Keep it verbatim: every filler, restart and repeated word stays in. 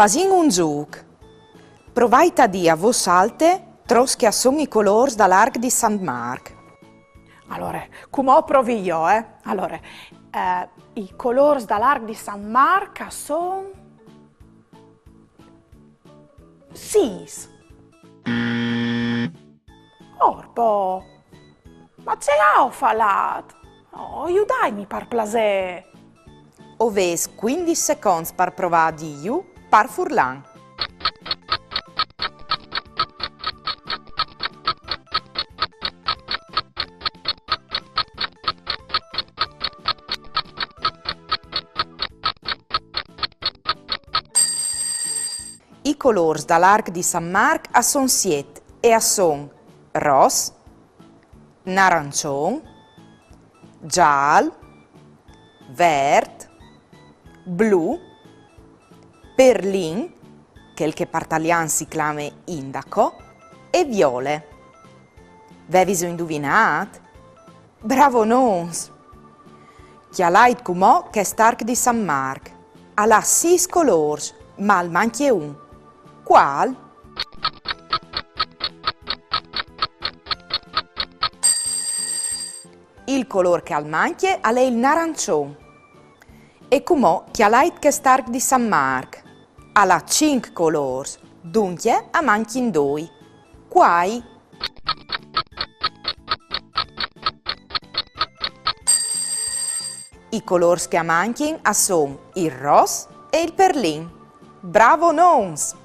Fasìn un zûc. Provait a dî a vôs alte trops che a son i colôrs dal arc di San Marc. Alore, cumò o provi jo, eh. Alore, eh, i colôrs dal arc di San Marc a son sîs. Orpo! Ma ce aio falât? Oh, judaitmi par plasê! O vês cuindis seconts par provâ a dîju par furlan. I colôrs dal arc di San Marc a son siet e a son ros, narançon, zâl, vert, blu, perlin, chel che par talian si clame indaco, e viole. Vêviso induvinât? Bravonons! Cjalait cumò chest arc di San Marc. Al à sîs colôrs, ma al mancje un. Cuâl? Il colôr che al mancje al è il narançon. E cumò cjalait chest arc di San Marc. Al à cinc colôrs, duncje a mancjin doi. Cuâi? I colôrs che a mancjin a son il ros e il perlin. Bravonons!